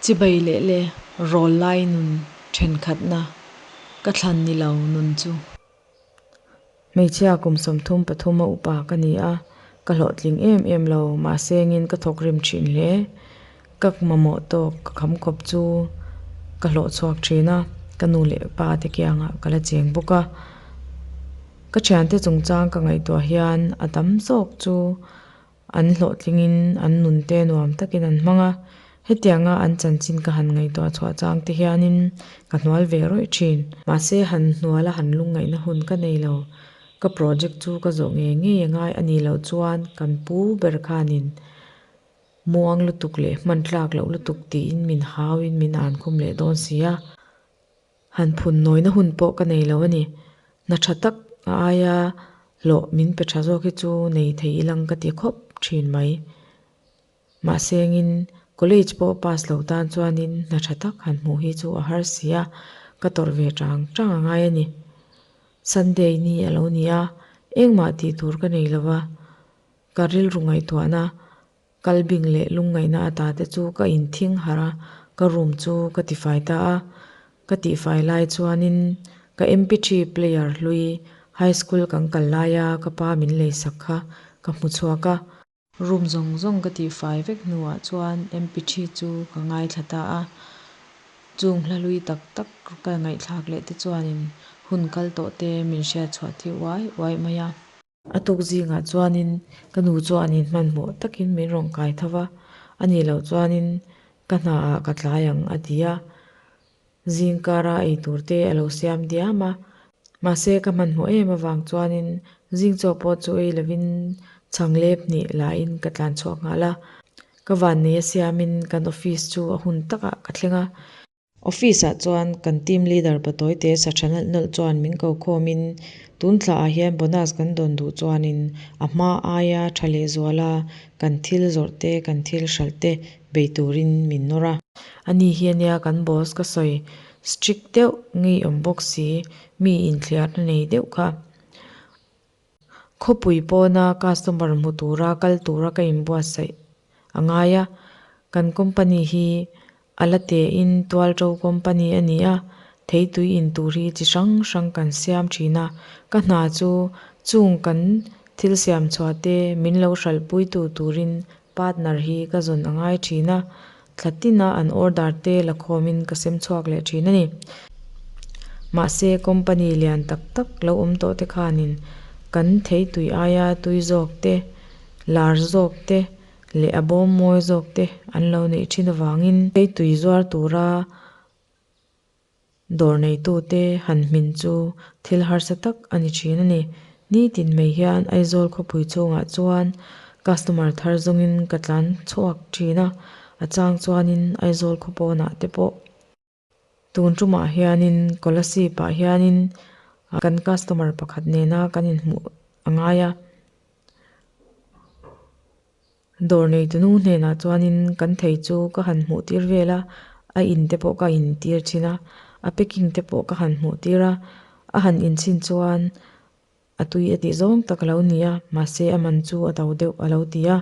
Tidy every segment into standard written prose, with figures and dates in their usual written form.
Chibai leh le rawllai nun thenkhatna ka thlan ni lo nun chu. Hmeichhia kum 33 a upa ka ni a, ka hlawhtling em em lo, mahse ngin ka thawk rim thin hle. Ka mamawh tawk ka kham khawp chu ka hlawh chhuak thin a, ka nu leh pa te kiangah ka la cheng bawk a. Ka thiante chungchang ka ngaihtuah hian a tam zawk chu An hlawhtlingin an nunte nuam takin an hmang a, hetianga an chanchin ka han ngaihtuah chhuah chang te hianin ka hnual ve rawih thin. Mahse, han hnuala han lungngaihna hun ka nei lo. Ka project chu ka zawh ngei ngei a ngai a nih loh chuan kan pu ber khanin muang lutuk leh hman tlak loh lutuk tiin min hauin min ankhum leh dawn si a. Han phun nawina hun pawh ka nei lo a ni. Hna tha tak a aia hlawh min pe tha zawk hi chu nei thei ilang ka ti khawp thin mai. Mahse engin college pawh pass lo tan chuanin hna tha tak han hmuh hi chu a har si a, ka tawrh ve tang tang a ngai a ni. Sunday ni a lo ni a, engmah tih tur ka nei lo va, ka rilru ngaihtuahna Kalbing leh lungngaihna ata te chu ka inthing harh a, ka room chu ka tifai ta a. Ka tihfai lai chuanin ka MP three player hlui high school kan kal laia ka pa min leisak kha ka hmu chhuak a. Room zawng zawng ka tihfai vek hnuah chuan MP three chu ka ngaithla ta a. Chung hla hlui tak tak ka ngaihthlak leh te chuanin hun kal tawh te min hriatchhuah tir uai uai mai a. A tuk zingah chuanin ka nu chuanin hmanhmawh takin min rawn kai tho va, a nih loh chuanin ka hnaah ka tlai ang a ti a. Zingkara ei tur te a lo siam diam a, mahse ka hmanhmawh em avang chuanin zing chaw pawh chu ei lovin chhang lep hnih lahin ka tlan chhuak nghal a. Ka vannei a siamin kan office chu a hun takah ka thleng a. Office-ah chuan kan team leader Patawite sa tha nalh nalh chuan min ko khawmin tun thlaah hian bonus kan dawn duh chuanin a hma aia tha lehzuala kan thil zawrh te kan thil hralh te bei turin min nawr a. Ani hi ania kan boss ka sawi strict deuh ngeiawm bawk si mi inthliarna nei deuh kha. Khawpui pawna customer hmu tura kal tura ka inbuatsaih a ngai a, kan company hi a la tein tualṭo company a ni a, theitui in tur hi chi hrang hrang kan siam thin a, ka hna chu chung kan thil siam chhuah te min lo hralhpuitu turin partner hi ka zawn a ngai thin a, Thla tina an order te la khawmin ka sem chhuak leh thin a ni. Mahse, company lian tak tak lo awm tawh te khanin kan theitui aia tui zawk te, lar zawk te leh a bawm mawi zawk te an lo neih thin avangin theitui zuar tura Dawr neitute han hmin chu thil harsa tak a ni thin a ni. Nitin mai hian Aizawl khawpui chhungah chuan customer thar zawngin ka tlan chhuak thin a, a chang chuanin Aizawl khaw pawnah te pawh. Tun tumah hianin Kolasib ah hianin kan customer pakhat nena kan inhmuh a ngai a. Dawr neitu nu hnenah chuanin kan thei chu ka han hmuh tir vel a, a in te pawh ka in tir thin a, a packing te pawh ka han hmuh tir a, a han in chhin chuan a tui a tih zawng tak a lo ni a, mahse a man chu a do deuh a lo ti a,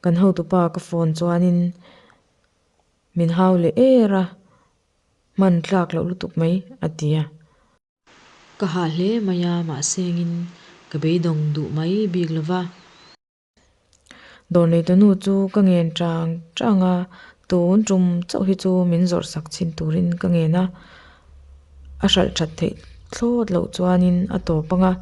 kan hotupa ka phone chuanin min hau leh er a, hman tlak loh lutuk mai a ti a. Ka hah hle mai a, mahse engin ka beidawng duh mai bik lo va. Dawr neitunu chu ka ngen chang chang a, tun tum chauh hi chu min zawrh sak chhin turin ka ngen a, a hralh that theih thlawt loh chuanin a tawp ang a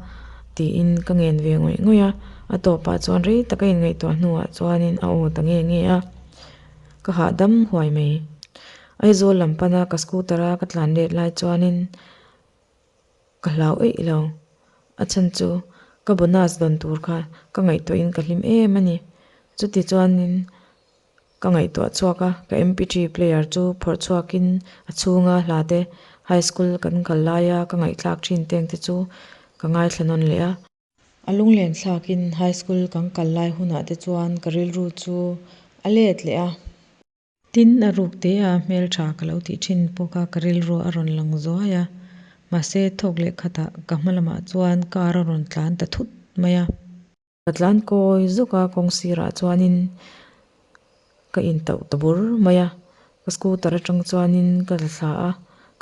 tiin ka ngen ve ngawih ngawih a, a tawpah chuan rei tak a inngaihtuah hnuah chuanin a aw ta nge nge a, ka hahdam huai mai. Aizawl lam pana ka scooter a ka tlan let lai chuanin Ka hlau eih lo. A chhan chu ka bonus dawn tur kha ka ngaihtuahin ka hlim em a ni. Chuti chuanin ka ngaihtuah chhuak a, ka MP three player chu phawrh chhuakin a chhunga hla te high school kan kal laia ka ngaihthlak thin teng te chu ka ngaithla nawn leh a. A lunglen thlakin high school kan kal lai hunah te chuan ka rilru chu a let leh a. Tin, a ruk te a hmeltha ka lo tih thin pawh kha ka rilru a rawn lang zuai a, mahse thawk leh khatah ka hma lamah chuan car a rawn tlan ta thut mai a. Ka tlan kawi zawk a, kawng sirah chuanin ka intauh ta bur mai a. Ka scooter atang chuanin ka tla thla a,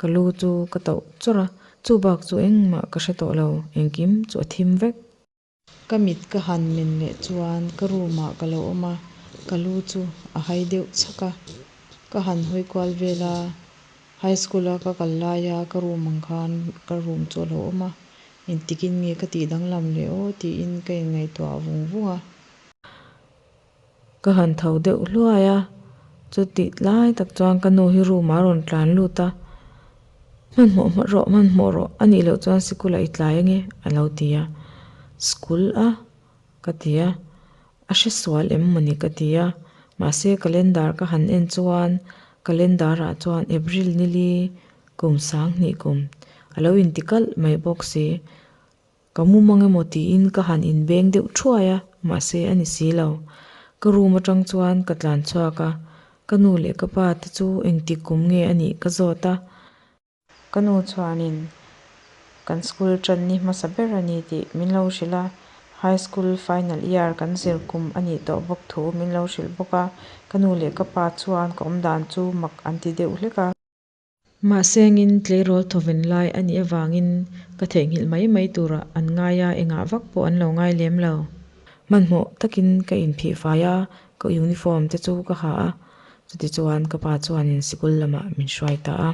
ka lu chu ka tauh chawrh a, chubak chu engmah ka hre tawh lo, engkim chu a thim vek. Ka mit ka han men leh chuan ka room ah ka lo awm a, ka lu chu a hai deuh chhak a, ka han hawi kual vel a, high school a ka kal laia ka room ang khan ka room chu a lo awm a, engtikin nge ka tih danglam leh aw tiin ka inngaihtuah vung vung a. Ka han tho deuh hluai a, chutih lai tak chuan ka nu hi room ah a rawn tlan lut a, Hmanhmawh hmawh rawh, hmanhmawh rawh, a nih loh chuan sikul ah i tlai ange a lo ti a, School a? ka ti a, a hre sual em mawni ka ti a, mahse calendar ka han en chuan calendar ah chuan April nili kum 2000 kum a lo inti kalh mai bawk si. Ka mumang emaw tiin ka han inbeng deuh thuai a, mahse a ni si lo. Ka room atang chuan ka tlan chhuak a, ka nu leh ka pa te chu engtik kum nge a nih ka zawt a. Ka nu chuanin kan school tan ni hmasa ber a ni tih min lo hrilh a, high school final year kan zir kum a nih tawh bawk thu min lo hrilh bawk a. Ka nu leh ka pa chuan ka awmdan chu mak an ti deuh hlek a. Mahsengin tleirawl thawven lai a nih avangin ka theihnghilh mai mai turah an ngai a, engah vak pawh an lo ngai lem lo. Hmanhmawh takin ka inphih fai a, ka uniform te chu ka ha a, chutichuan ka pa chuanin sikul lamah min hruai ta a.